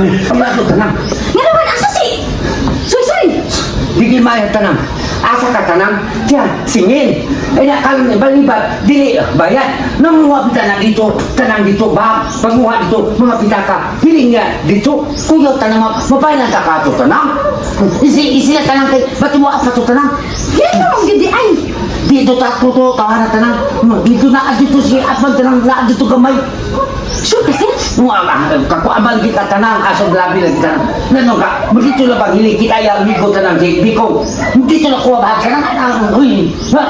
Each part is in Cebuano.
Ang bato tanang. Nga naman, asa si Soy Soy? Dili maayo tanang. Asa ka tanang? Tiyan, singil. Ay na kang balibat, dili bayad. Nanguha pita na dito, tanang dito, ba? Panguha dito, mga pitaka. Dili nga dito, kuyaw tanang, mapahilan ta ka ato tanang. Isi, isi na tanang kay, ba't mo apa to tanang? Yan naman gidi ay. Dito ta tuto tawaran tanang. Dito na dito si atman tanang na dito gamay. Sure kasi? Kakuabal kita tanang aso grabe lang kita. Nano ka, dito lang bang hili kita ya amigo tanang si Biko. Dito lang kuha ba tanang ang uy. Ha?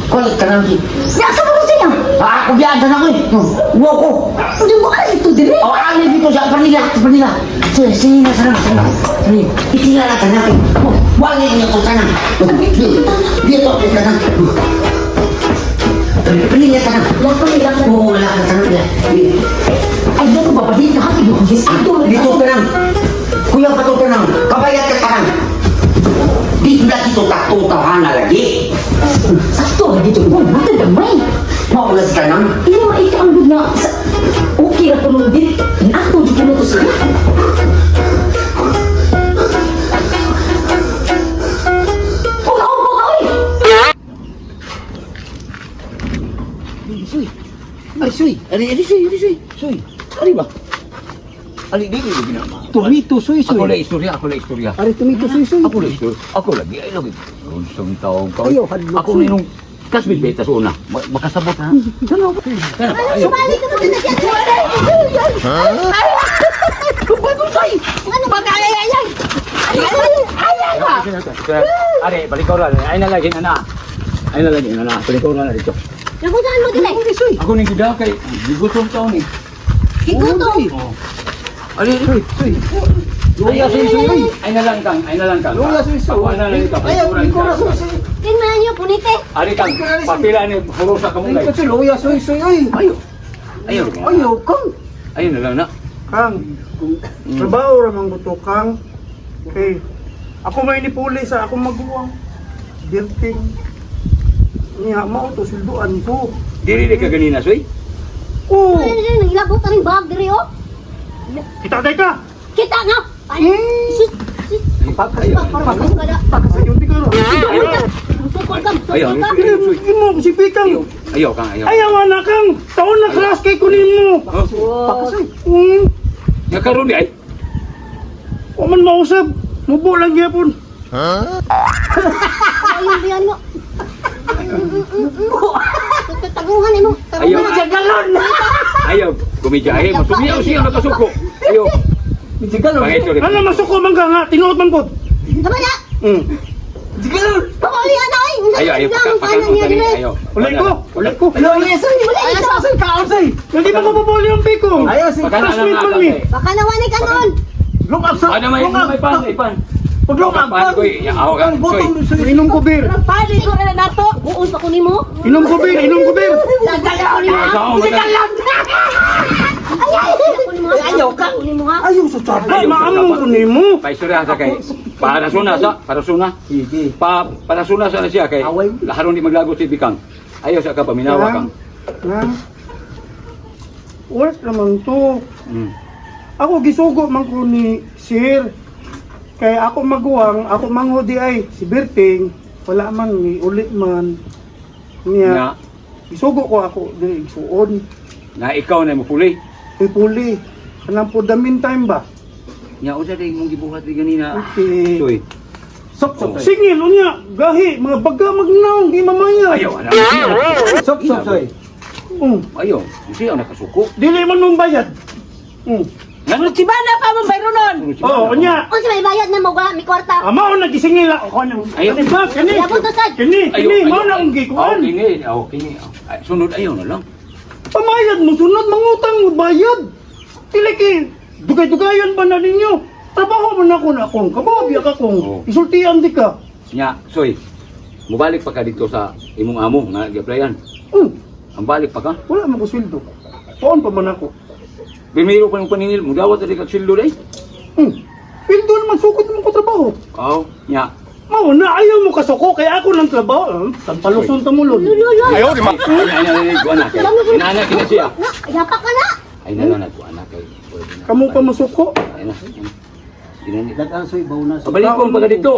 Kulit tanang si. Ya, asa mo siya? Ah, ako biyan tanang uy. Wo ko. Hindi mo alam ito dire. Oh, ali dito sa panila, panila. Sige, sige na tanang, tanang. Sige, itila na tanang. Oh, wali niyo ko tanang. Dito ako tanang. Panila tanang. Lakon, lakon. Oo, wala ka tanang. Ay, dito ba ba dito? Hati yung Ato, Dito tanang. Kuya pa to tanang. Kabayat ka tanang. Dito na dito tatong tahana lagi. Sakto, dito ko. Mata damay. Maulas tanang. Hindi maita ang good na sa okay ra kuno dit. Ato jud kuno to sila. Uga uga uga oy. Suy. Ari suy. Ari ari suy, ari suy. Suy. Ari ba? Ari dili lagi na. Tumito suy Ako suy. la istorya, ako la istorya. Ari tumito suy suy. Ako la istorya. Ako lagi ay lagi. Unsang taong ka. Ayaw, hadlok, Ako suy. ninong kasbit beta sa una. Makasabot ha. Kana ba? Kana ba? Ayaw. Sumali ka na siya. Ano ba ay ay ay? Ay ay ay ay ba? Are, balik ko lang. Ay na lagi na na. Ay na lagi na na. Balik ko na dito. Naguntahan mo dili. Ako ning gida kay gigutom taon ni. Gigutom. Ari, Suy suy. Luya suy suy. Ay na lang kang, ay na lang kang. Luya suy suy. Ako na lang ikaw. Ayaw, ikaw na suy suy. Kin man niyo punite. Ari kang, papila ni hurusa ka mo Ay, kasi luya suy suy ay. Ayo. Ayo. Ayaw kang. Ayo na lang na. Kang, trabaho ra man gusto kang. Okay. Ako may nipuli sa akong maguwang. Birting. Niya, mao to silduan ko. Dili di ka ganina suy. Oo. Ay ay nangilabot na rin bag diri oh. Kita day ka. Kita nga. Ay. Sus. Sus. Ayo. Ayun di ka ra. Sukol ka, Ayo. sukol ka. Suy. Imo si Pikang. Ayo. Ayo kang ayo. Ayaw na kang. Taon na class kay kunin mo. Pakasoy. Nga karon di ay. Wa man mausab. Mubo lang gyapon. Ayun biyan mo. Taguhan mo. Ayaw. Ayaw. Gumidyahe. Masumiyaw siya nakasuko. Ayo. Mijigalon. Pangay sorry. Ano masuko man ka nga tinuod man pod. Tama na. Mijigalon. Pabali na oy. Ayo, ayo. Pagka, ayo. Ulay ko, ulay ko. Luya suy. Wala ito. Suy kaon suy. Hindi pa ko pupuli ang piko. Ayaw suy. Pagka- Classmate man mi. Baka nawan kanon. Lungag sa. Ano may lungag. may pan, may pan. Pag lungag. Pan ko, ya, ako ka, Ang gutom soy. suy. Inom ko beer. Pali ko na nato. Buon pa ko nimo. Inom ko beer, inom ko beer. Ayaw ka. Nimo ha. Ayaw sa tsaba, maamong ko nimo. Paistorya sa kay para suna sa para suna. Sige. Pa para suna sa na siya kay Away. laharon di maglagot si Bikang. Ayaw sa ka paminawa kang. Ha? Work naman to. Ako gisugo man ko ni Sir. Kay ako maguwang, ako manghudi ay si Berting, wala man ni ulit man. Na Niya, gisugo ko ako diri igsuon. na ikaw na mo puli. Kay puli. Kanang for the meantime ba? Nya unsa day mong gibuhat di ganina? Okay. Soy. Sok sok. soy. Singil unya, gahi, mga baga magnaong di mamaya. Ayaw ana. Sok sok soy. Ayaw, siya nakasuko. Dili man mong bayad. Ngano Sibana pa man bayronon. Oh, unya. Unsa may bayad na mo ga mi kwarta. Ama na gisingil ako nang. Ayaw. Kani ba? Kani. Labot to sad. Kani, kani, mao na akong gikuan. Oh, kini, oh, kini. Ay, sunod ayaw na lang. Pamayad mo sunod mangutang mo bayad. Dili kay dugay-dugayon ba na ninyo? Trabaho man ako na akong kabaw biya ka kong Oo. isultian di ka. Nya, soy. Mubalik pa ka dito sa imong amo nga gi-applyan. Ang balik pa ka. Wala man ko sweldo. Paon pa man ako. Primero pa ng paningil, mudawat na di kag sweldo day. Sweldo naman sukod naman ko trabaho. Oh, nya. Mao na ayaw mo kasuko kay ako ng trabaho. Tampaluson ta mo lod. Lolo. Ay, ay, ay, ay, kuha na. Inana kina siya. Na, yapak ka na. Ay, na lang, nagkuha na kay. Pwede na. Kamu pa masuko. Ay na. Ginani. Dagan soy bauna soy. Pabalikon pa ka dito.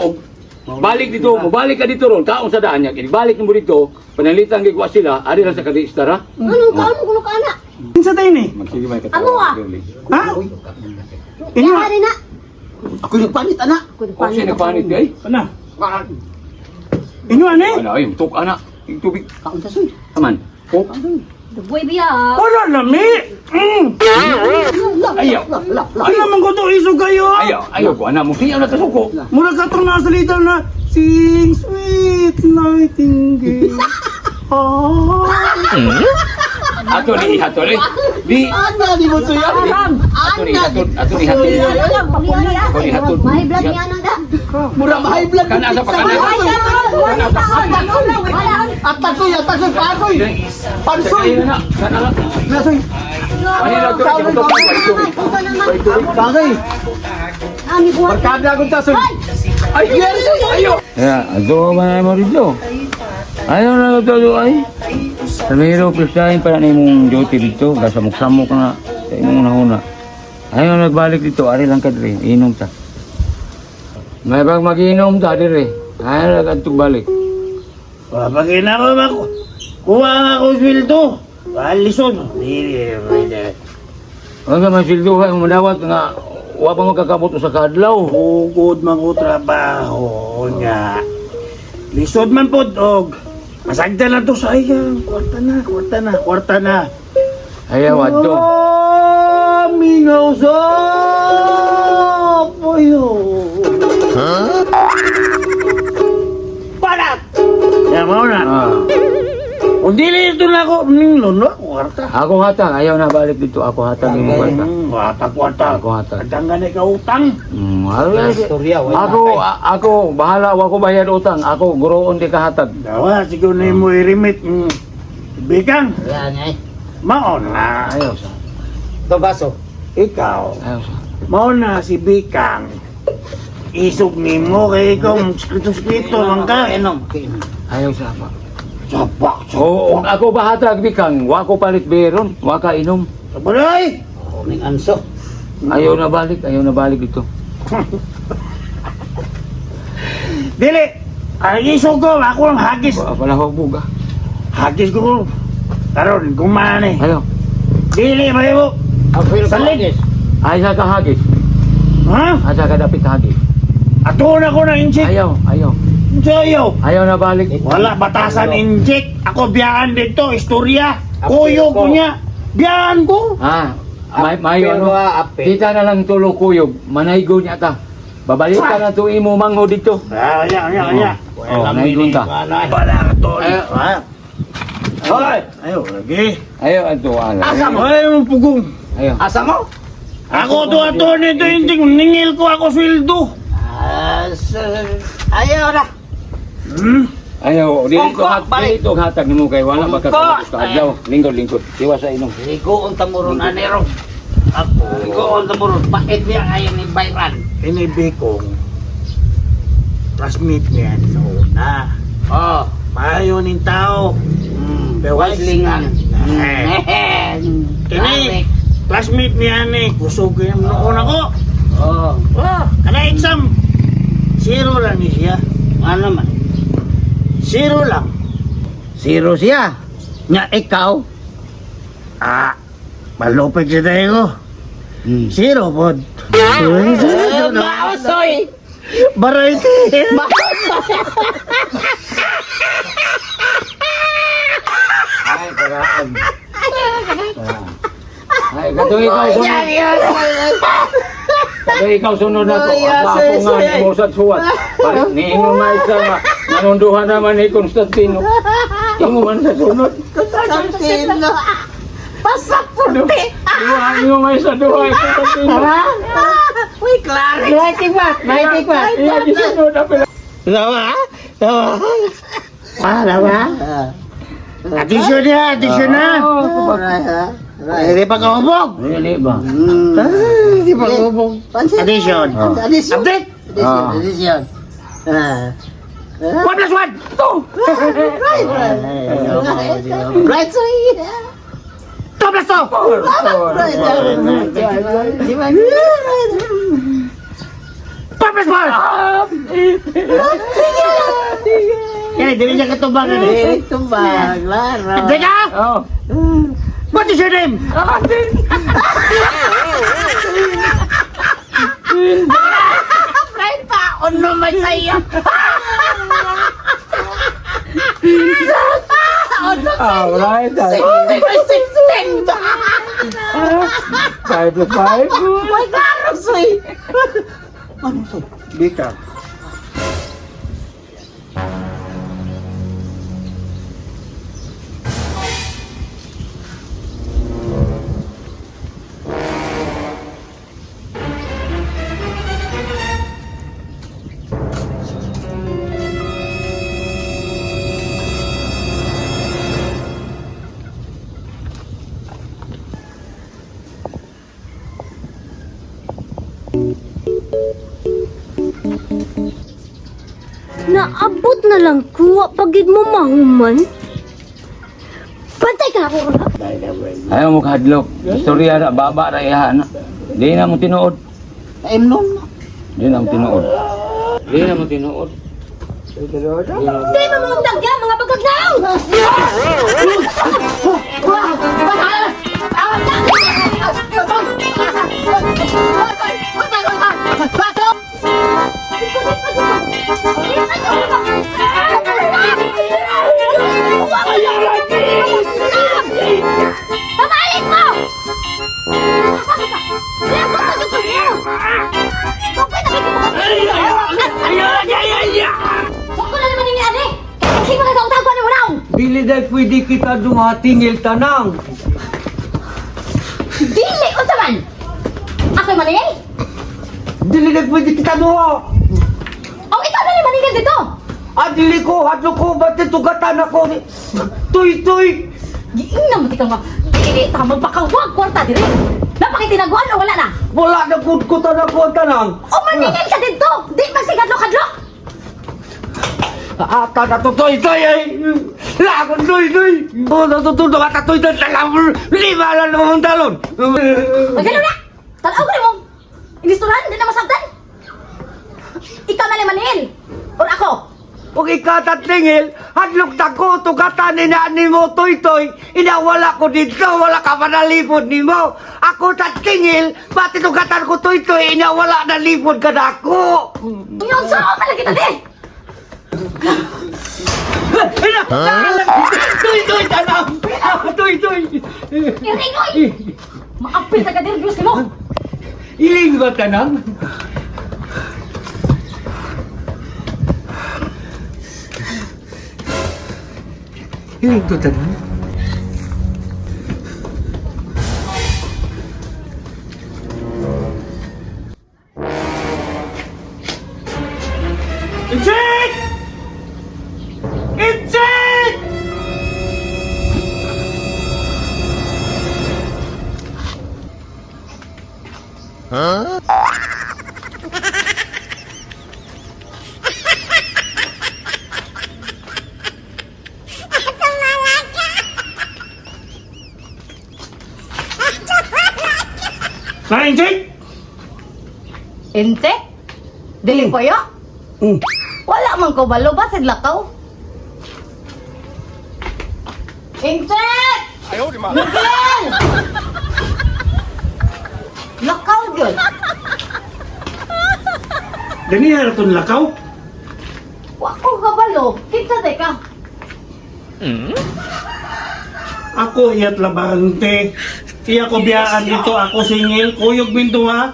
Balik dito, mobalik ka dito ron, kaon sa daan niya. Balik mo dito, panalitan gigwa sila, ari lang sa kadistar ha. Anong kaon ko ka ana? Kinsa tayo ni? Magsige may Amo, ah. Ha? Inyo? Yari na. Ako nagpanit ana. Ako Oh, siya nagpanit kay. Ana. Inyo ani? Ana ay, tuk ana, yung tubig. Kaon ta soy. Aman. Oh, Duboy biya. Wala lami. Ayaw. Ano man ko to isog kayo? Ayaw, ayaw ko ana mo siya na kasuko. Mura ka itong nasalita na sing sweet nightingale. Ah. Ato ni ato ni. Di Ana ni mo soy. ato ni ato ato ni ato. May blood niya na da. Mura ma high blood. Kana sa pakana. Atak soy, atak soy, pasoy. Pansoy. Kana kana lang. Na soy. Ani lang to ito. Pasoy. Barkada akong tasoy. Ay, ayo. Ya, ato ba mo rito? Ayaw na ito ay. Samiro, pistahin para na imong duty dito. Gasamok-samok na sa imong nahuna. Ayaw nagbalik dito, ari lang ka diri, inom ta. May bang magiinom ta diri. Ayaw na kadtong balik. Pagina ko ba? Kuha nga ako sweldo. Alison. Ang ka man silduhan mo madawat nga wa pa magkakabot sa kadlaw. Bukod man ko trabaho niya. Lisod man pod og. Masagda lang to sa iya. Kwarta na, kwarta na, kwarta na. Ayaw adto. Ah, mingaw sa puyo. Huh? Parat! Ya, mao na. Ah. Kung dili ito na ako, ninglon na ako, kwarta. Ako hatag, ayaw na balik dito. Ako hatag imong kwarta. Kwarta, kwarta. Ako hatag. Kadang gani ka utang. Istorya, wala Ako ako bahala wa ko bayad utang. Ako guroon di ka hatag. Dawa, siguro na mo i-remit. Bikang, Wala niya eh. mao na. Ayaw sa. Ito baso. Ikaw, Ayaw sa. mao na si Bikang. Isog nimo kay ikaw, skrito-skrito man ka. Inom. Inom. Ayaw sa pa. Sapak, Oo, sapak. ako bahatag bikang, wa ko palit beron, wa ka inom. Sabalay! Ning anso. Ayaw na balik dito. Dili! Ang isog ko, ako ang hagis. Wa pala ko buga. Hagis ko. Karon, gumana eh. Ayaw. Dili, mayo. Salig! Ay sa ka hagis. Ha? Asa ka dapit hagis. Ato na ko na inject. Ayaw, ayaw. Sayo. Ayaw na balik. Wala batasan inject. Ako biyaan dito, istorya. Kuyog ko niya. Biyaan ko. Ah, may mayo ano. Apel. Kita na lang tulo kuyog, manaygo niya ta. Babalik ka na to imo mangho dito. Ah, kanya, kanya, kanya. Oh, naigon ta. Wala ka tol. Ayaw. Ha? Hoy! Ayaw, lagi. Ayaw ato ala. Asa mo? Ay, mo pugong. Ayaw. Asa mo? Ako to ato nito inject. Ningil ko ako sweldo. Ayaw na. Ayaw, dili ko Bungko, hat, balik. dili to hatag nimo kay wala Bungko. makakabot sa adlaw. Lingkod, lingkod. Iwas sa inom. Ligoon ta mo ron anero. Ako. Ligoon ta mo ron. Pait niya ayaw ni Bayran. Inibikong classmate niya sa una. Oh. Mayo ning tao. Pero Waslingan. Eh. Kini, classmate niya ni, kusog yung noon ako. Oh. Oh, kada exam. Zero lang ni siya. Ano man? Zero lang. Zero siya. Nya ikaw. Ah, malupit siya tayo ko. Zero pod. Eh, Maosoy. Variety. Ay, paraan. Ay, katong ikaw sunod. Katong ikaw sunod na to. At ako nga ni Mosat Suwat. Palit ni Ingo nga isa nga. Nanunduhan naman ni Constantino. Ingo man sa sunod. Constantino. Pasaporte. Duha, ingo nga isa duha. Constantino. Uy, klaro. Nahitik ba? Nahitik ba? Iya, gisunod na pala. Tawa? Tawa? Ah, tawa? Atisyon na, atisyon na. Hindi pa kaubog. Really ba? Ah, hindi pa kaubog. Addition. Addition. Update. Ah. Addition. Ah. 1 plus 1. 2. Right, right. Right, sorry. 2 plus 2! 4 plus 4! Yan, dili niya katubangan eh. Tubag, laro. Teka! Oh. What is your name? Friend pa, ano man sa'yo? Ah, right. 16 ba? 5 plus 5. May klaro, soy. Ano so? Bika. Naabot na lang kuha pagid mo mahuman. Bantay ka ako na. Ayaw mo kahadlok. Istorya na, baba ra iha na. Di na mo tinuod. Imnon. Di na mo tinuod. Di na mo tinuod. Di mo mga dagya, mga pagkagnaw! Pabalik mo! Huwag ko na naman ini ani! Kasi mga kautang ko ni Walaw! Dili dahil pwede kita dumatingil tanang. Dili unsa man! Ako'y maningil? Dili dahil pwede kita duha. O ikaw na ni maningil dito! Ah, dili ko, hadlo ko, ba't tugatan ako? Tuy, tuy! Giingnan mo tika nga, dili ta magpakawag kwarta diri! Napakitinaguan o wala na? Wala na gud ko tanang ko tanang. O maningil ka dito! Di magsigadlok-hadlok! Ata na to, tuy, tuy! Ay! Lakon, tuy, tuy! Oh, natutunog at tuy, tuy, talang lima lang naman talon. Magalo na! Tanaw ko mong inisturan, di na masabtan! Ikaw na ni maningil! Or ako! Kung ikatatingil, hadlok na ko, tugatan ni na ni mo, tuy, tuy. Inawala ko dito, wala ka pa nalipod ni mo. Ako tatingil, pati tugatan ko, tuy, tuy, inawala na lipod ka na ako. Ngayon sa ako pala kita di! Ina, tuy, tuy, tanang! Tuy, tuy! Iringoy! Maapil ta ka dirgyos nimo! Iling ba tanang? Iling to tanang? Inchik! Inchik! Huh? Na, Inchik? Inte? Dili ko yo? Mm. Wala man ko balo ba sidlakaw? Inte! Ayaw di ma. Miguel! Lakaw gyud. Gani itong lakaw. Wa ko kabalo. Kinsa day ka? Ako iyat labante. Iya ko biyaan dito, ako singil, kuyog minduha.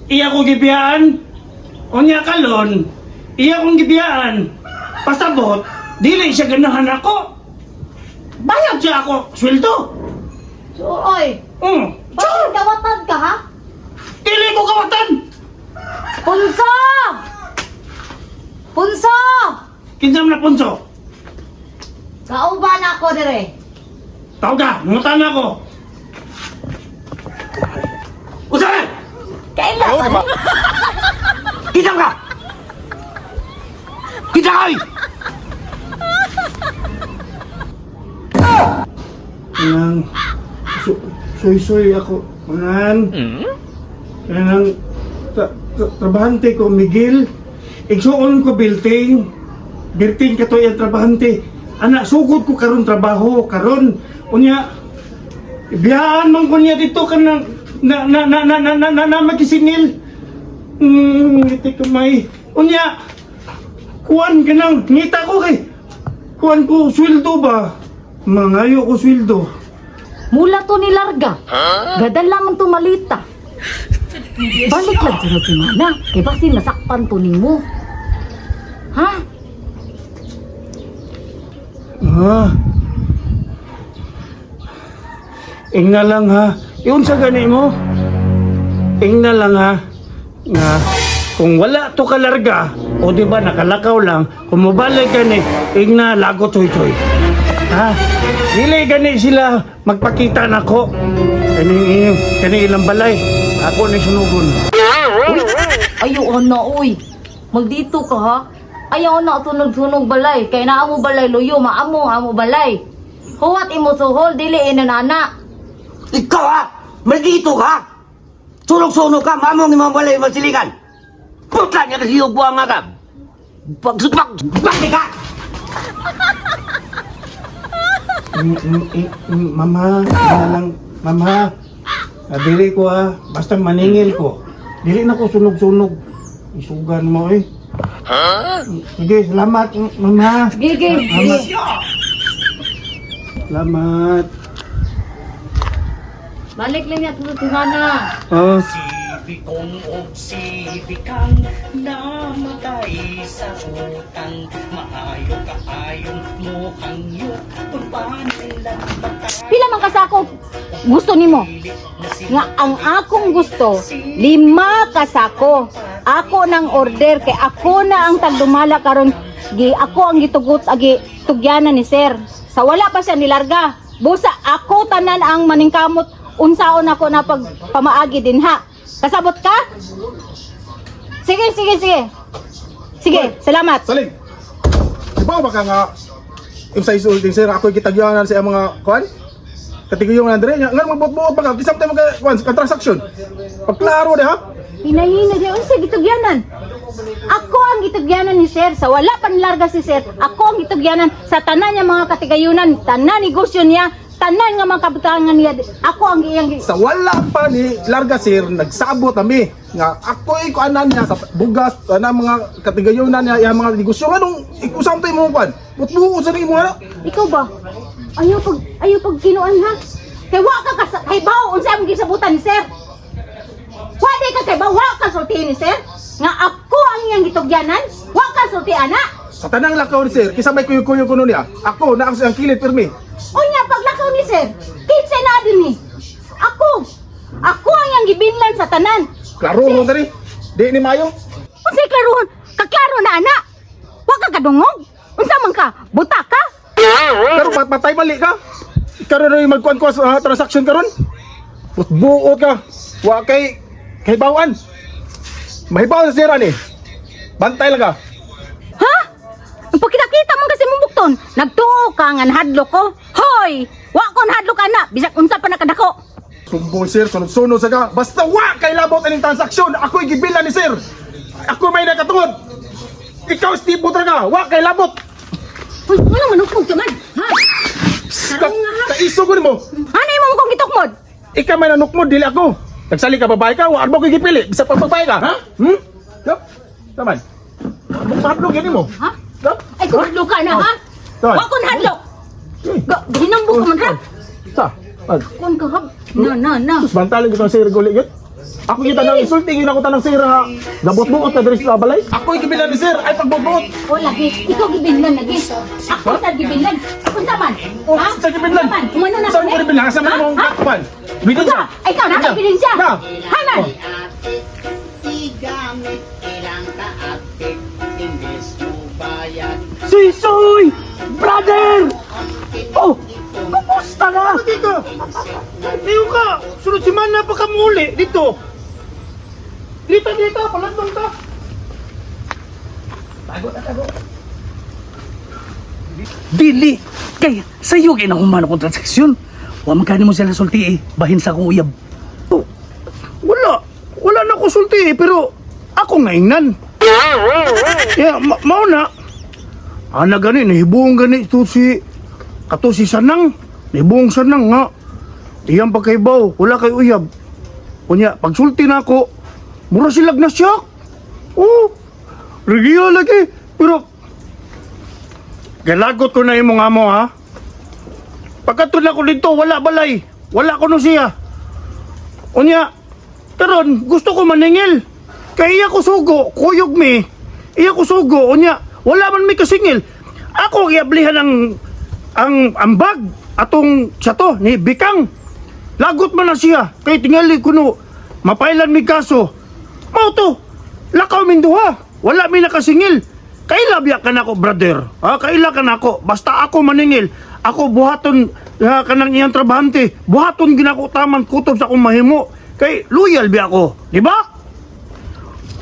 Iya ko gibiyaan. Unya kalon, iya kong gibiyaan. Pasabot, dili siya ganahan ako. Bayad siya ako, sweldo. So, oy, bakit kawatan ka ha? Dili ko kawatan. Punso! Punso! Kinsa man na punso? Kauban ako dire. Tawag ka, ngutan ako. Usahan! Kailan ba? Kita ka! Kita ka! oy! Nang Soy-soy ako. Mangan. Kanang trabahante ko, Miguel. Igsuon ko building. Building ka to yung trabahante. Anak, sugod ko karon trabaho, karon. Unya, biyaan man ko niya dito kanang na na na na na na na, na magisingil. Ngiti kamay. Unya, kuan kanang ngita ko kay kuan ko sweldo ba? Mangayo ko sweldo. Mula to ni Larga. Gadala man to malita. Balik lang sunod si Mana. Kay basin masakpan to nimo. Ha? Ah. Ingna lang ha. Iyon sa gani mo. Ingna lang ha. Nga kung wala to kalarga, o di ba nakalakaw lang, kung mobalik gani, ingna lago toy toy. Ha? Dili gani sila magpakita nako. Kaning kani ilang balay. Ako ni sunugon. Uy, ayaw na uy. Maldito ka ha. Ayaw na sunog-sunog balay. Kay naamo balay luyo, maamo amo balay. Huwat imo suhol, dili inanana. Ikaw ha! Maldito ka! Sunog-sunog ka! Mamong imong balay masiligan! Putla niya kasi yung buwang nga ka! Pag... Bakit ka! Mama, na lang, mama. Dili ko ha, basta maningil ko. Dili na ko sunog-sunog. Isugan mo eh. Sige, salamat, mama. Gigi. Salamat. Salamat. Balik lang niya sunod si Mana. Oh. Sibikong og sibikang namatay sa utang. Maayo kaayong muhangyo kung panilang matay. Pila man kasako gusto nimo? Nga ang akong gusto, 5 kasako. Ako nang order kay ako na ang tagdumala karon gi ako ang gitugot agi tugyanan ni sir. Sa wala pa siya nilarga. Busa ako tanan ang maningkamot unsaon ako na pag pamaagi din ha. Kasabot ka? Sige, sige, sige. Sige, salamat. Saling! Di ba baka nga yung sa isulting sir, ako kitagyanan sa mga kuan? Katiguyong Andre, nga nga magbuot-buot pa ka, kisam tayo mga kuan sa transaction. Pagklaro de ha? Hinahina niya, unsa gitugyanan? Ako ang gitugyanan ni sir. Sa wala pa nilarga si sir, ako ang gitugyanan sa tanan niya mga katigayunan, tanan negosyo niya, tanan nga mga kabutangan niya. Ako ang iyang Sa wala pa ni Larga sir, nagsabot kami nga ako'y kuanan niya sa bugas, ana mga katigayunan niya, iyang mga negosyo nganong ikusam tayo mo kuan. Buot-buot sa nimo ana. Ikaw ba? Ayaw pag kinuan ha. Kay wa ka kas kay bawo unsa among gisabutan ni sir. Wa di ka kay bawo, wa ka sultihin ni sir. Nga ako ang iyang gitugyanan, wa ka sulti ana. Sa tanang lakaw ni sir, kisa may kuyo-kuyo kuno niya. Ako na ang siyang kilid pirmi. Unya paglakaw ni sir, kinsa na din ni. Ako. Ako ang iyang gibinlan sa tanan. Klaro mo diri. Di ni mayo. Unsay klarohon? Kaklaro na ana. Wa ka kadungog. Unsa man ka? Buta ka? Pero patay mali ka. Karon na magkuan ko sa transaction karon. Buot ka. Wa kay kay bawan. Mahibaw sa sira ni. Bantay lang ka. Ha? Ang pagkita-kita man kasi mong bukton, nagtuo ka nga nahadlok ko. Hoy! Wa ko nahadlok ana, bisag unsa pa nakadako. Sumbong sir, sunod-sunod sa ka. Basta wa kay labot aning transaksyon. Ako'y gibila ni sir. Ako may nakatungod. Ikaw Steve Butra ka. Wa kay labot. Hoy, wala man ukog ka man. Ha? Sarong nga ha. Kaiso ko nimo. Ano imo kong gitukmod? Ikaw may nanukmod dili ako. Nagsali ka babae ka, wa mo ko'y gipili. Bisag pag babae ka, ha? Hmm? Yup. Taman. Mahadlok yan mo. Ha? Yup. Ay kung ka na ha. Taman. Wa ko nahadlok. Eh. Hinambok ka man ra. Sa. Pag. Kun ka hab. Na na na. Sus, bantalan ko sir guli gyud. Ako kita nang insulting yun ako tanang sir ha. Gabot-buot na diri sa balay. Ako gibilan ni sir ay pagbubuot. O lagi, ikaw gibinlan lagi. Ako sa gibinlan. Unsa man? Ha? Sa gibilan. Unsa man? Umano na Sa mo gibilan sa Ha? man mong Ha? kuan. Bidin Unsa? siya. Ay, ikaw na ebidensya. Na. Haman. Igamit ilang kaapit, imbes mo bayad. Sisoy! Brother! Oh! Kumusta ka? Dito. Iyo ka. Sunod si Mana pa kamuli dito. Dito dito, palandong ta. Dili! Kay, sa'yo ginahuman akong transaksyon. Wa man kani mo sila sulti eh. Bahin sa akong uyab. Oh, wala. Wala na ko sulti eh, pero ako nga ingnan. Yeah, mao na. Ana gani nahibuong gani to si kato si Sanang. Nahibuong Sanang nga. Iyang pagkaibaw, wala kay uyab. Unya, pagsulti na ako, mura silag na siya. Oh, regiyo lagi. Pero, galagot ko na imong amo ha. Pagkatun ako dito, wala balay. Wala ko no siya. Unya, karon gusto ko maningil. Kay iya ko sugo, kuyog mi. Iya ko sugo, unya, wala man mi kasingil. Ako giablihan ang ambag atong sa to ni Bikang. Lagot man na siya kay tingali kuno mapailan mi kaso. Mao to. Lakaw min duha. Wala mi nakasingil. Kaila biya ka nako, brother. Ha, kaila ka nako. Basta ako maningil. Ako buhaton ha, kanang iyang trabahante. Buhaton ginako taman kutob sa akong mahimo. Kay loyal biya ako, di ba?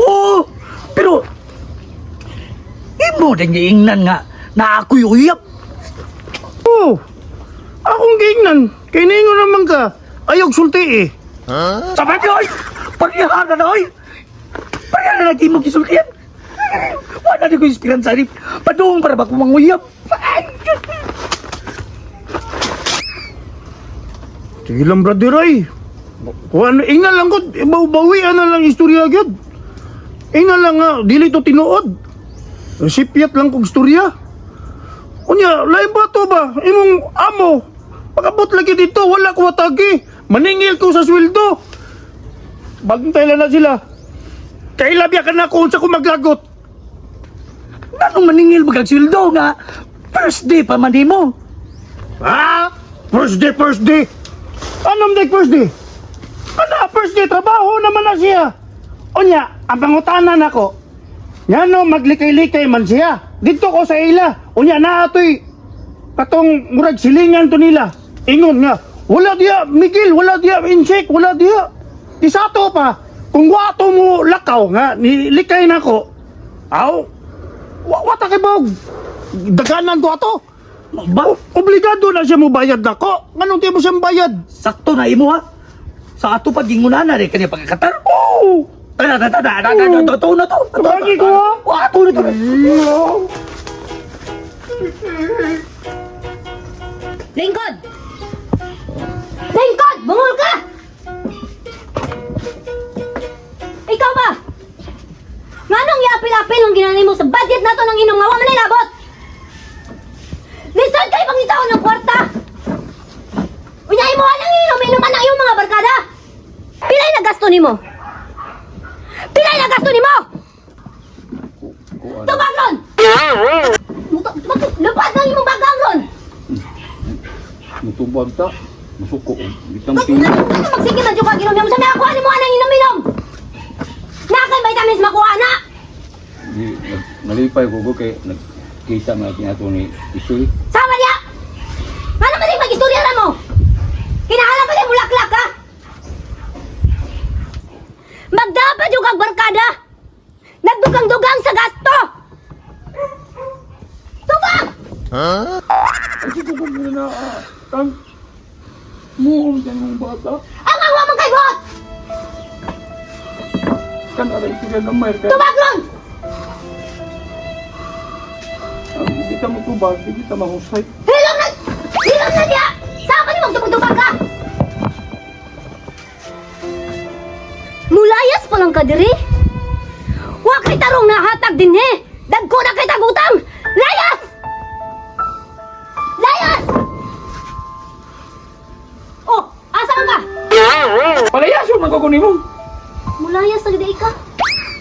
Oo, pero imo din giingnan nga na ako'y uyab. Oo. Akong giingnan. Kay ningon naman ka. Ayog sulti eh. Sabay ko, oy! Parihan na na, oy! Parihan na lagi mo gisultian. Wala na ko esperanza ni. Padung para ba ko manguyab? Ay, Diyos. Sige lang, brother ay. Kung ano, ingnan lang ko, bawian na lang istorya gyud. Ingnan lang nga, dili to tinuod. Sipyat lang kog istorya. Unya, lain ba to ba? Imong amo, pag-abot lagi dito, wala ko watagi. Maningil ko sa sweldo. Bantay lang na sila. Kailabya ka na kung sa ko maglagot. Nanong maningil mo kag sweldo nga first day pa man nimo. Ha? First day, first day. Anong day first day? Ano, first day, trabaho naman na siya. Unya, ang pangutanan ako, ngano maglikay-likay man siya. Dito ko sa ila. Unya na atoy katong murag silingan to nila. Ingon nga, wala diya Miguel, wala diya insect, wala diya. Di sa ato pa, kung wato mo lakaw nga, nilikay na ko, aw, wata kay bog. Daganan ko ato. Ba, Obligado na siya mo bayad nako. Nganong di mo siya bayad? sakto na imo ha. Sa ato pag ingunan na rin kanya pagkakatar. Oo! Tara, tara, tara, tara, tara, tara, na to. Lagi ko, ha? Wa, ato na to. Lingkod! Lingkod! Bungol ka! Ikaw ba? Nganong iapil-apil ang ginanay mo sa budget nato ng inom nga wa man nilabot? Lisod kay pangitaon ng kwarta! Unya imo lang inom-inom ang iyong mga barkada! Pilay na gasto nimo? Pilay na gasto nimo? Tubag ron! Lupad ng imong bagang ron! Mutubag ta. Masuko. Bitang Ba't pili. nga ano magsige man jud ka ginom sa may akuha nimo anang inom-inom? Na kay vitamins makuha na. Di, nalipay ko ko kay nagkisa mga kinato ni Isoy. Sama niya. Ngano man din magistorya ra mo? Kinahala pa din mulaklak ka. Magdapat jud kag barkada. Nagdugang-dugang sa gasto. Tubag! Muong sa mong bata. Ang awa man kay bot! Kan aray sila gamay kay Tubag ron! ang kita mo tubag, di kita mahusay. Hilom na! Hilom na niya! Saan pa ni magtubag-tubag ka? Mulayas pa lang ka diri? Wa kay tarong nahatag din he! Dagko na kay tagutang! Layas! Layas! Oh, asa man ka? Palayason man ko kunin mo. Mulayas sa gid ka.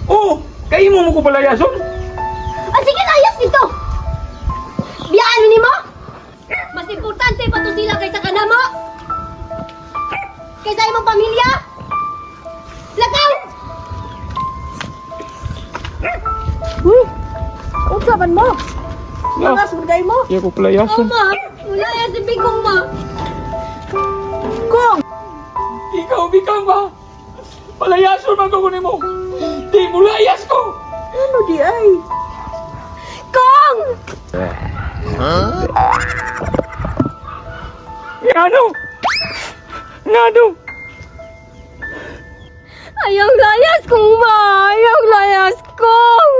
Oo, kay imo mo ko palayason. Ah, sige, layas dito! Biyaan mo nimo? Mas importante pa to sila kaysa kanamo! Kaysa imong pamilya! Lakaw! Uy! Unsa man mo? Angas mo? Iya ko palayason. Oh, ma! Wala yan si Bigong, ma! Ikaw bikang ba? Palayason man ko kunin mo. Di mo layas ko. Kong! Ano? Ngano? Ayaw layas kong ba? Ayaw layas kong!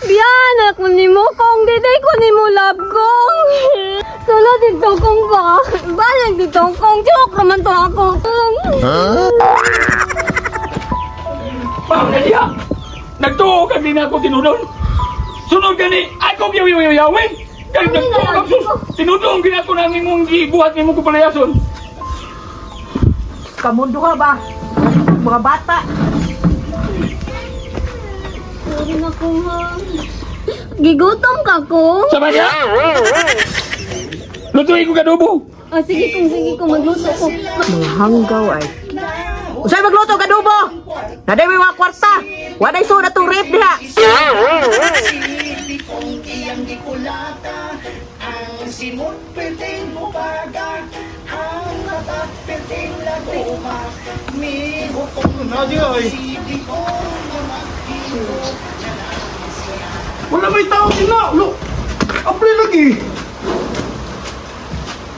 Biyan ako nimo kong, diday ko nimo love kong! Sulod dito kong ba? Balik dito kong, joke naman to ako kong! Pao na diha! Nagtuo ka din ako tinudon! Sunod gani, ako yawi-yawin! Kaya nagtuo ka sus! Tinudong ginako na nimong gibuhat nimong kupalayason! Kamundo ka ba? Mga bata. Sorry na kong ha. Gigutom ka kong? Sama niya! Lutuin ko kadubo! Ah, sige kong, magluto ko. Mga hanggaw ay. Usay magluto ka adobo. Naday may mga kwarta. Waday so na tong rape diha. Na di ay. Wala may tao sina. Lo. Apply lagi.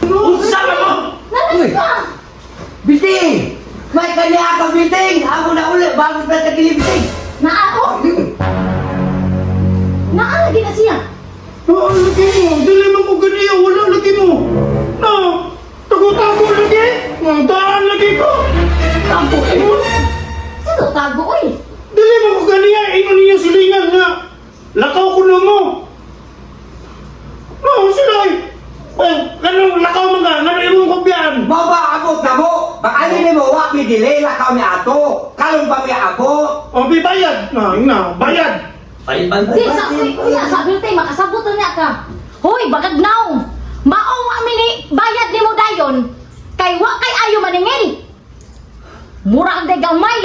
Unsa ba mo? Uy! Biting! May kanya ka biting! Ako na uli, bago pa tagili biting! Naa ko? Naa lagi na siya. Na lagi mo. Dili man ko ganiya, wala lagi mo. Na. Tago-tago lagi. Daan lagi ko. Tago eh. Sino tago oy? Dili man ko ganiya, ingon niyo silingan nga. Lakaw ko na mo. No, sila ay. Oh, ganun lakaw man ka, ganun imong kubyan. Mao ba abot na mo? Baka ni mo wa mi dili lakaw mi ato. Kalong pa mi abot. O, bi bayad. Na, na, bayad. Di, sa, uy, kuya, sabi tayo, makasabot na niya ka. Hoy, bagag naong. Mao wa mi ni bayad nimo dayon. Kay wa kay ayo maningil. Mura ang day gamay.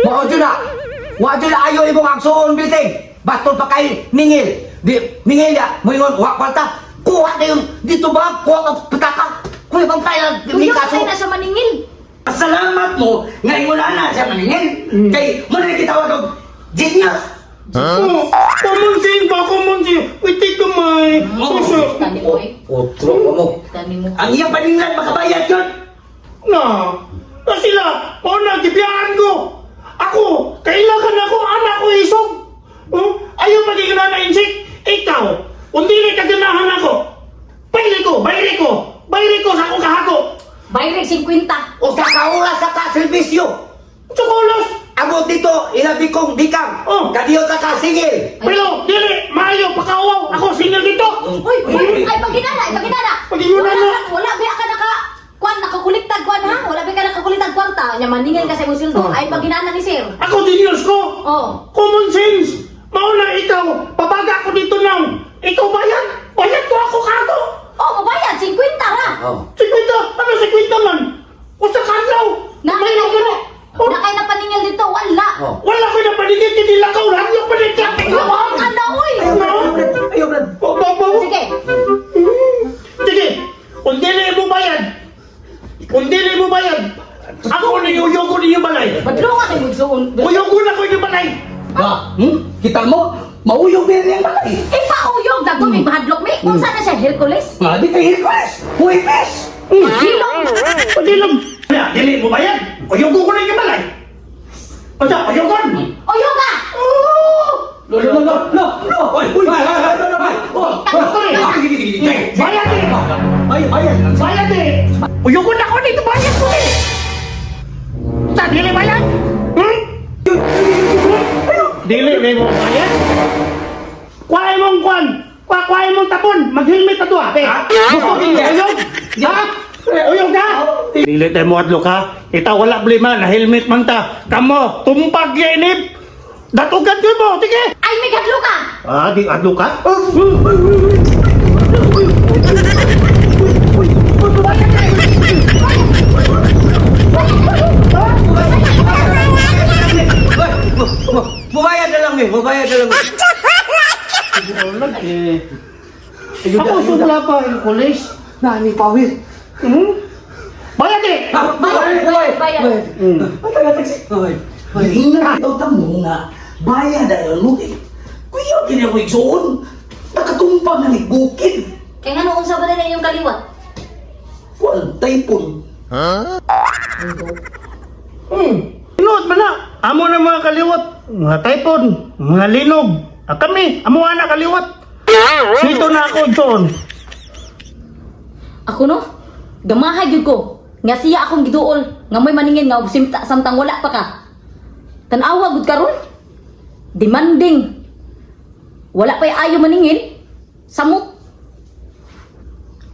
Mao jud na. Wa jud na ayo imong aksuon biting. Bastol pa kay ningil. Di ningil ya, moingon wa kwarta. Kuha na yung dito ba? Kuha ka pitaka. Kuha pang tayo ni Kuya, kaso. kay na siya maningil. Salamat mo nga ingon na siya maningil. Kay mo na kitawag og genius. Oh, common sense ba? Common sense. Wait, kamay. Suso. Tani mo eh. Otro ka mo. Tani mo. Ang iyang paninglan makabayad yun. Na. Na sila. O na, gibiyaan ko. Ako, kailangan ako, anak ko isog. Oh, ayaw magiging na insik. Ikaw, kung dili ka ganahan ako, bayri ko, bayri ko, bayri ko sa akong kahako. Bayad 50. Usa ka oras sa ka serbisyo. Tsukulos. Abot dito, ilabi kong dikang. Oh. Kadiyo ta ka singil. Pero, dili, maayo, pakauaw. Ako, single dito. Uy, uy, ay paginana, ay paginana. Paginana. Wala, wala biya ka naka kwan nakakuliktag kwan ha? Wala biya ka nakakuliktag kwarta. Nya maningil ka sa imong sweldo. Ay paginana ni sir. Ako, genius ko. Oh. Common sense. Mauna ikaw, pabaga ko dito now. Ikaw bayad? Bayad ko ako kago. Oh, mabayad 50 ra. Oh. 50, ano 50 man? Usa ka adlaw. Na May kay na Oh, na kay napaningil dito, wala. Oh. wala ko na paningil kini lakaw, hadlok pa ni traffic Wala ka na oy. Ayaw brad. Babaw. Sige. Sige, kung dili mo bayad, kung dili mo bayad, ako ni uyugo ninyo balay. Badlungan kay mugsuon. Uyugo na ko inyo balay. Ba, Kita mo, mauyog din yang balay. Ipauyog dagto may mahadlok mi. Unsa na siya Hercules? Nga di kay Hercules. Huwibes. Hilom. Padilom. Dili mo bayad, uyugo ko na inyo balay. Unsa, uyugon? Uyog ka. Lo lo lo lo lo. Oy, uy, ay, ay, ay, ay, ay. Oh, Bayad eh. Bayad bayad. Bayad eh! Uyugon ako dito, bayad ko eh! Sa dili bayad? Hmm? Dili, may mo bayad? Kuha mong kwan! Kuha, kuha mong tapon! Mag-helmet na to ah! Gusto ko uyog? Ha? Uyog ka? Dili tayo mo adlo ka. Ita wala blima, na helmet man ta. Kamo, tumpag inip! Datugan ko mo, sige! Ay may hadlok ka. Ah, di adlo ka? Mubayad na lang eh, mubayad na lang eh. Ako sugla pa, Hercules. Nani pawil. Hmm? Bayad eh! Bayad, bayad, Bayad. bayad. Bayad. Hinga ikaw tamo nga. Bayad na mo kay. Kuya kini ko igsuon. Nakatumpang na ni bukid. Kay ngano unsa ba na inyong kaliwat? Kuan typhoon. Ha? Tinuod man na. Amo na mga kaliwat, mga typhoon, mga linog. Ah, kami, amo na kaliwat. Sito na ako, John. Ako no, gamahay gyud ko. Nga siya akong giduol, nga mo'y maningin nga og simta samtang wala pa ka. Tan-awa gud karon. Demanding. Wala pa'y ayo maningin. Samot.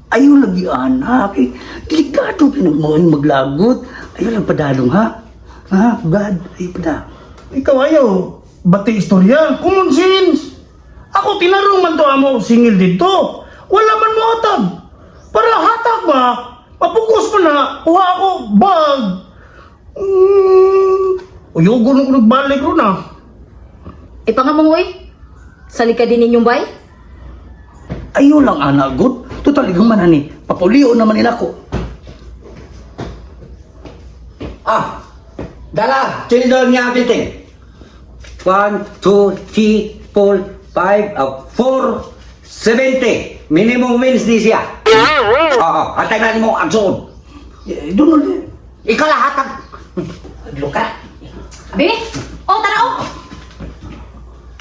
Ayaw lagi anak. Eh, delikado pinagmoing maglagot. Ayaw lang padalong ha. Ha, Brad, ayaw pada. Ikaw ayaw, bati istorya, common sense. Ako tinarong man to amo singil dito. Wala man mo hatag. Para hatag ba? Mapugos mo na, kuha ako bag. Uyugo nung nagbalik ron ah. Ipangamong oy. Sali ka din ninyong bay. Ayaw lang anak, good. Total, ikaw man ani. Papulio naman nila ko. Ah, dala, children niya building. 1, 2, 3, 4, 5, 4, 70. Minimum wins ni siya. Oo, atay na mo ang suod. Eh, doon ulit. Ikaw lahat ang... Luka. Abi? Oh, tara oh.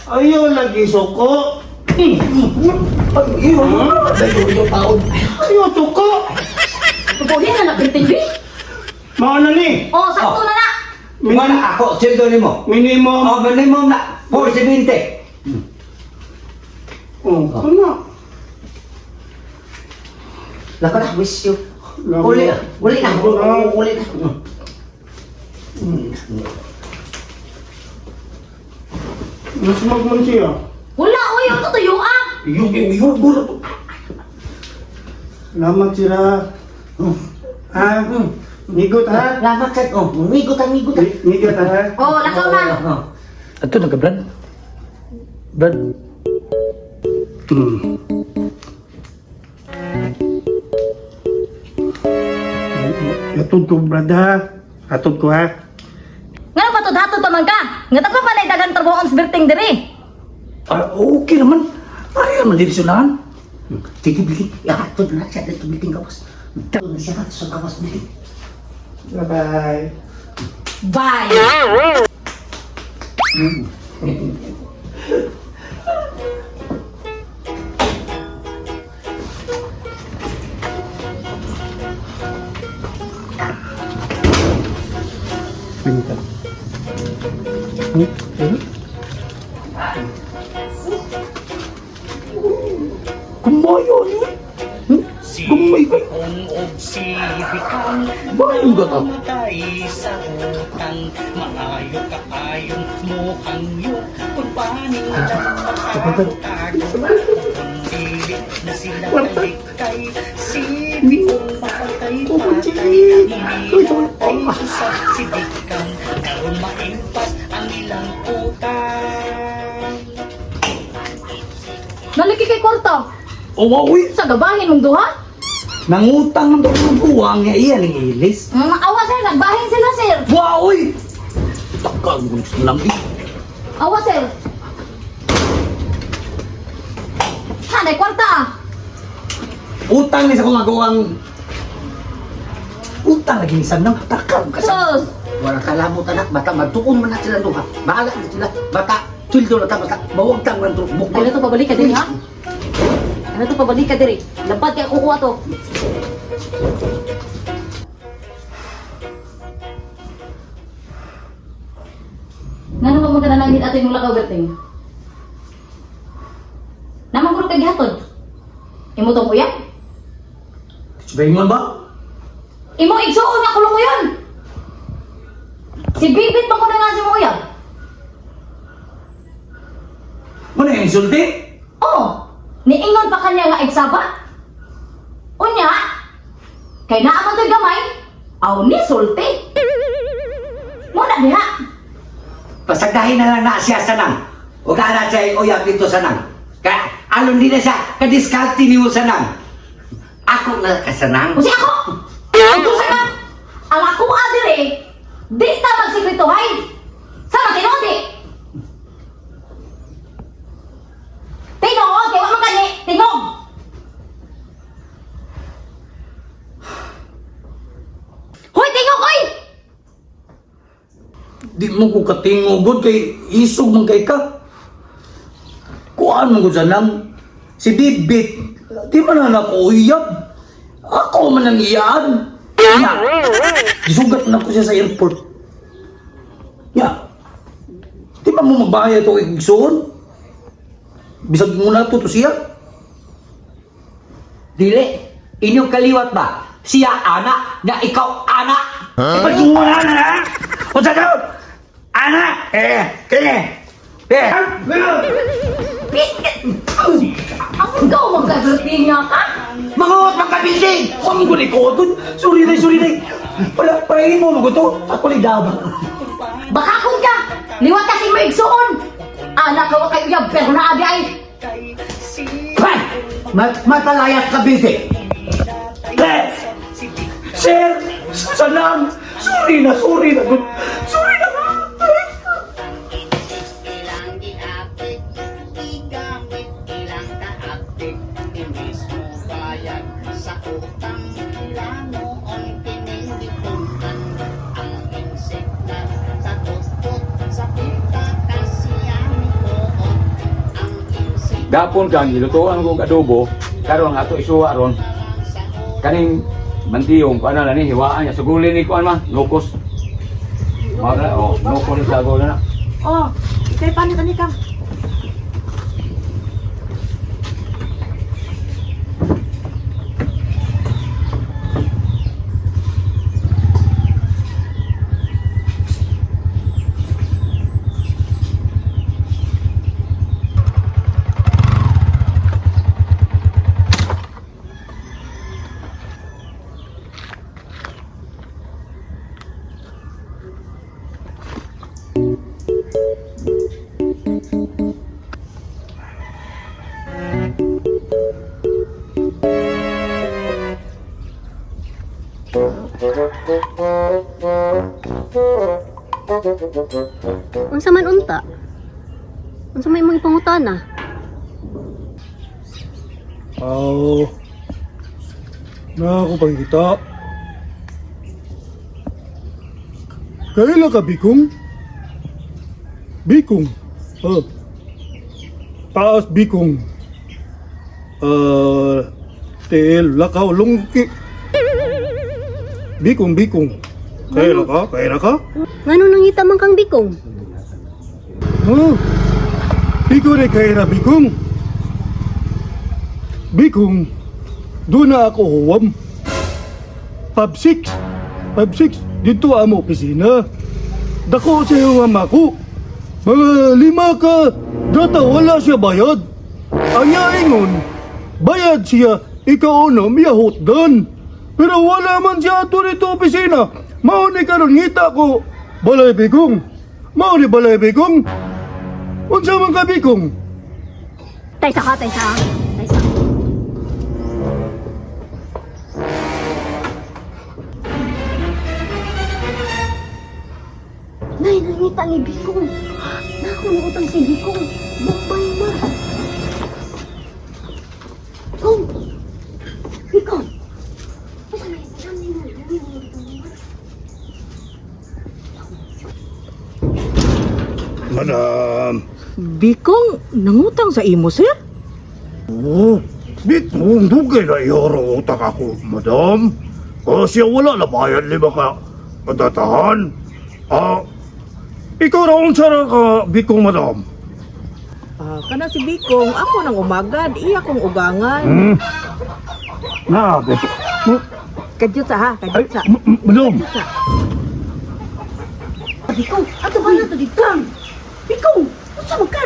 Ayaw lagi suko. Ay, iyo. Ayaw, ayaw, taon. Ayaw suko. Pupuhin na nagprinting bi. Mao na ni. Oh, sakto na na. Wala ako, children mo. Minimum. Oh, minimum na 470. Oh, ano? Laka na, wish you. Uli, uli na, uli na. Mas magman siya. Wala oy, ang tutuyo ah. Iyo, iyo, iyo. Salamat sila. Ha? Migot ha? Salamat sa... Oh, migot ang migot. Migot ha? Oh, lakaw na. Oh. Ato na ka, Brad. Brad. Atod ko, brad ha? Atod ko ha? Ngano pa to hatod pa man ka? Nga ta pa panay dagan trabaho ang sbirting diri. Ah, okay naman. Ayaw naman direksyonahan. Sige, biling. Ihatod na siya dito, biling gawas. Hatod na siya sa gawas, biling. Bye-bye. Bye. Pinta. Kumayo yun. Hmm? Kumay ka. Bayo ka ka. Naliki kay kwarta. Oh, wow, uy. Sa gabahin mong duha. Nangutang ng doon buwang niya iyan ang ilis. Awa sir, nagbahin sila sir. Wow, uy. Taka, gusto lang eh. Awa sir. Ha, nay kwarta ah. Utang ni sa kong agawang... Utang lagi ni Sanang. Taka, ka sa... Sus. Wala kalamot anak, bata magtuon man na sila duha. Bahala na sila, bata sweldo na ta, basta mawagtang lang to. Ano to pabalik ka diri ha? Ano to pabalik ka diri? Lapad kay kukuha to. Ngano ba magkanalangit ato imong lakaw berting? Namang guro kay gihatod. Imo tong uyab? Sabihin ba? Imo igsuon nga kulong ko yun. Si Bibit man kuno nga si mo uyab. Ano yung insulti? Oh, niingon pa kanya nga igsaba. Unya, kay naa man to'y gamay, aw ni sulti. Muna diha. Pasagdahin na lang na siya sanang. O na siya uyab dito sanang. Kaya alon din na siya, kadiskarte niyo sanang. Ako na kasanang. Usi ako! Ito sa ka! Ang ako adire, di ta magsikretohay. Sama tinuod di. Tinuod kay wa man kani tingog. Hoy tingog oy! Di mo ko katingog kay isog man kay ka. Kuan mo ko sa nang si Bibit, di man na nako uyab. Ako man ang iyaan. Nya, gisugat na ko siya sa airport. Nya, di ba mo magbayad to kay Igsoon? Bisag mo na to siya. Dili, inyong kaliwat ba? Siya ana, na ikaw ana. Huh? Pagtungunan na na! Unsa ka? Ana! Eh! Kini! Eh! Ang ikaw magkasulti nga ka. Manguot mga kabuilding! Huwag mo ko dun. Sorry na, sorry na. Wala, parahin mo maguto. Ako ni Daba. Bakakon ka. Liwat ka si maigsuon. Anak ka wa kay uyab pero naabi ay. Pan! Mapalayat ka building! Eh! Sir! Sanang! Sorry na, sorry na. Sorry na. Ilang giapit, igamit, ilang kaapit, imbis mo bayad sa utang, plano on pinindipunan, ang insik na tagutot sa pinta kasiyang poot, ang insik Gapon kang gilutuan ko og adobo, karon ato isuwa ron. Kaning mantiyong kuan na ni hiwaan niya sugulin ni kuan ma, nukos. Mao na oh, nukos ni sago na. Oh, ikay paano kani kam? Unsa man unta? Unsa may imong ipangutana? Aw. Na ako pangita. Kaila ka Bikong? Bikong. Oh. Taas Bikong. Tiil, lakaw, lungki. Bikong, Bikong. Kaila ka? Kaila ka? Ngano nangita man kang bikong? Huh? Bikong ni kaila Bikong. Bikong, doon na ako huwam. Pub 6. Pub 6, dito amo opisina. Dako sa iyo mama ko. Mga lima ka, data wala siya bayad. Ang ingon, bayad siya, ikaw na miyahot dan. Pero wala man siya ato dito opisina. Mao ni karon ngita ko, balay Bikong. Mao ni balay Bikong. Unsa man ka Bikong? Taysa ka, taysa. Taysa. Nay, nangita ni Bikong. Nako ni utang si Bikong. Bombay ma. Kong! Bikong! Asa na yun? Alam niyo, Madam. Bikong nangutang sa imo, sir? Oo, Bikong, dugay na iyoro utak ako, madam. Kasi wala na bayad lima ka kadatahan. Ah, ikaw raw unsa ra ka, Bikong, madam? Ah, kana si Bikong, ako nang umagad, iya kong ugangan. Hmm? Na, Kadyot sa ha, Ay, kadyot sa. madam. Bikong, ato ba na to dito? Bikong, unsa man ka?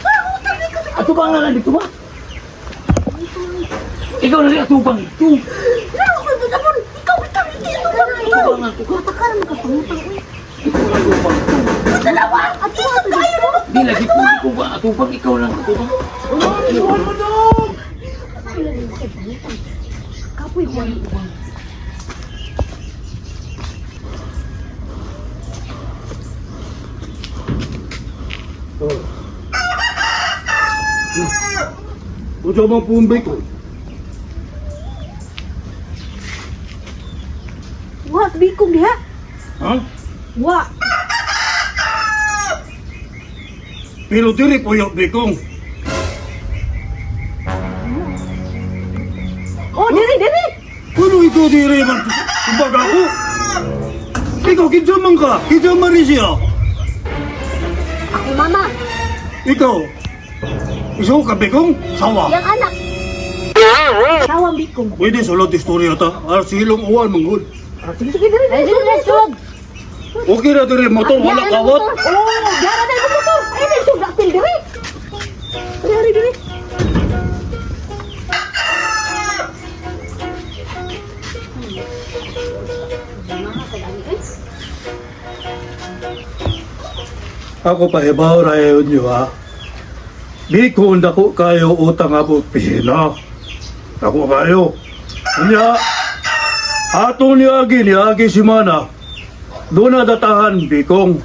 Ah, utang ni ka sa Ato ba nga lang dito ba? Ikaw na rin atubang ito. Laro ko ito tapon. Ikaw bitaw hindi ito ba ito? Mata ka naman ka pangutang uy. Dalawa! At isa kayo naman! Di lagi ko, di ko ba atubang ikaw lang atubang. Kapoy ko ang ubang. Unsa man po ang Bikong? Wa Bikong diha. Ha? Wa. Pero diri puyo Bikong. Oh, diri diri. Ano ikaw diri man? Kumbaga ako. Ikaw kinsa man ka? Kinsa man rin siya? Ako mama, Ikaw. Isaw ka Bikong? Sawa. yang anak. Tawang Bikong. Pwede sulod istorya ta. Ah, silong uwan manggod. Ah, sige sige diri Ay, diri. dili sug. Okay na diri motor wala kawat. Oh, dara na yung motor. Ay, diri sug apil diri. Diri diri. Ako pa ibaw rayon niyo ha. Di ko dako kayo utang ako pisina. Dako kayo. Unya, atong niagi niagi si Mana. Doon na datahan bikong.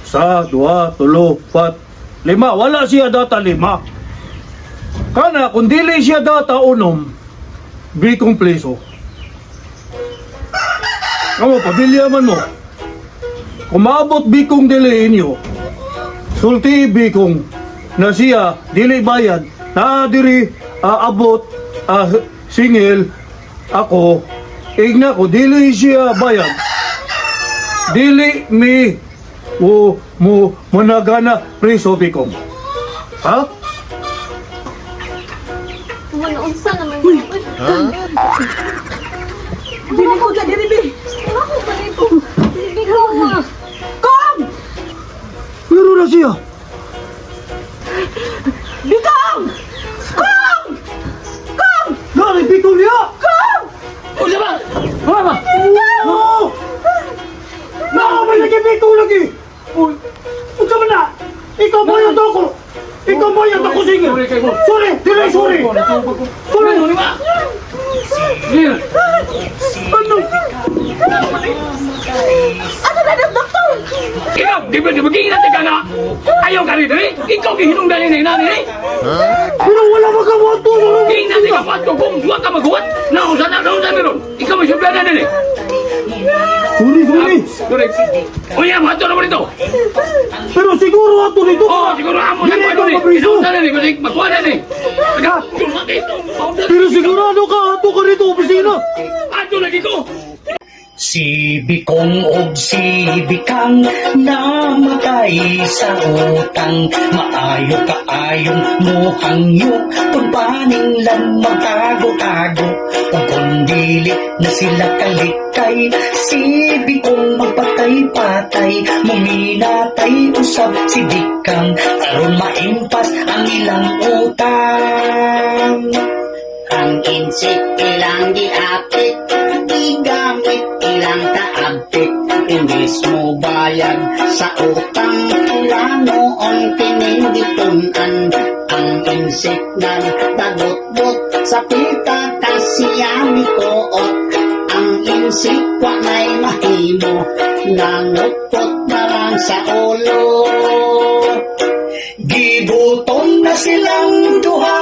Sa, dua, tulo, pat, lima. Wala siya data lima. Kana, kung dili siya data unom, bikong pleso. Kamo, pamilya man mo. Kumabot bikong dili inyo. Sulti bikong na siya dili bayad na diri aabot singil ako igna ko dili siya bayad. Dili mi o mo managana preso bikong. Ha? Wala unsa naman. Dili ko diri bi. Ako pa dito. Bikong. Kong! Pero na siya. Bikong! Kong! Kong! Nari bikong niya. Kong! Unsa ba? Wala ba? Oo! Na, may lagi bikong lagi. Uy, unsa man na? Ikaw mo yung toko. Ikaw mo yung toko singil. Sorry kay mo. Sorry, dili sorry. Sorry. Ano ni ba? Clear. Ano? Ano na ng doktor? Ikaw, di ba di ba giinat ka na? Ayaw ka rin diri. Ikaw gihinungdan ni nani ni. Pero wala magawa to. Giinat ka pa kung wa ka maghuwat. Nausa na nausa meron. Ikaw may sulbihan na nini. Sorry, sorry. Sorry. Unya, mato na mo dito. Pero siguro ato dito. Oh, siguro amo sa Dili kuwan ka ni. mapriso. Nausa na ni kasi magkuha na ni. Taga, Pero sigurado ka ato ka rito opisina. Ato lagi ko. Si Bikong og si Bikang namatay sa utang. Maayo kaayong muhangyo kung paninglan magtago-tago. Ug kung dili na sila kalikay, si Bikong magpatay-patay. Muminatay usab si Bikang aron maimpas ang ilang utang. Ang insik ilang giapit, gigamit ilang taabit. Imbes mo bayad sa utang, plano ang tininditunan. Ang insik nagdagot-bot sa pita kasiya ni koot. Ang insik wa nay mahimo, nangupot na lang sa ulo. Gigutom na silang duha,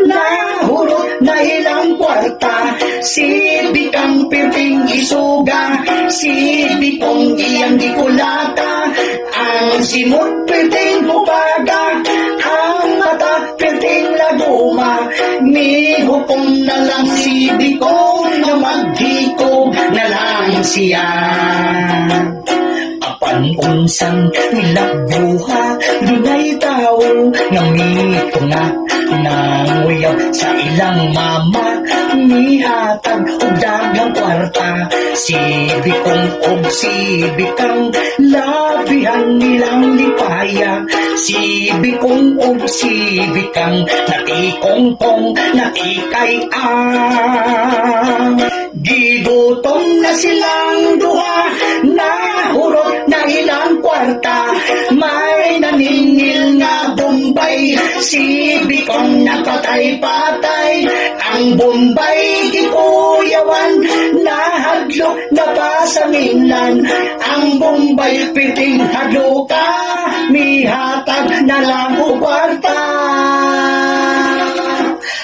nahurot na ilang kwarta. Silbi kang pirting isuga, silbi kong iyang gikulata. Ang simot pirting bubaga, ang mata pirting laguma. Mihupong na lang si Bikong na maghikog na lang siya. Apan unsang nilabuha, dunay tao nga mitunga nanguyab sa ilang mama, mihatag og daghang kwarta. Si Bikong og si Bikang labihan nilang lipaya. Si Bikong og si Bikang natikongkong natikay ang. Gigutom na silang duha, nahurot na ilang kwarta. May naningil nga Bombay, si Bikong napatay-patay. Ang Bombay gikuyawan, nahadlok na pa sa mainland. Ang Bombay piting hadloka, mihatag na lang og kwarta.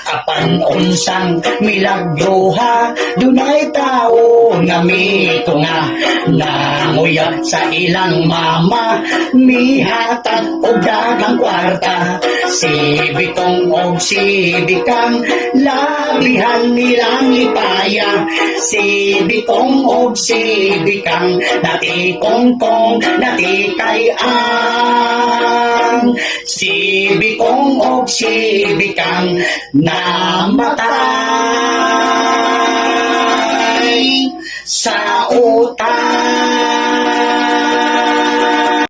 Apan Bisan unsang milagro ha, dunay tao nga mitunga, nanguyab sa ilang mama, mihatag og daghang kwarta. Si Bikong og si Bikang, labihan nilang ipaya. Si Bikong og si Bikang, natikongkong, natikay ang. Si Bikong og si Bikang, namatay.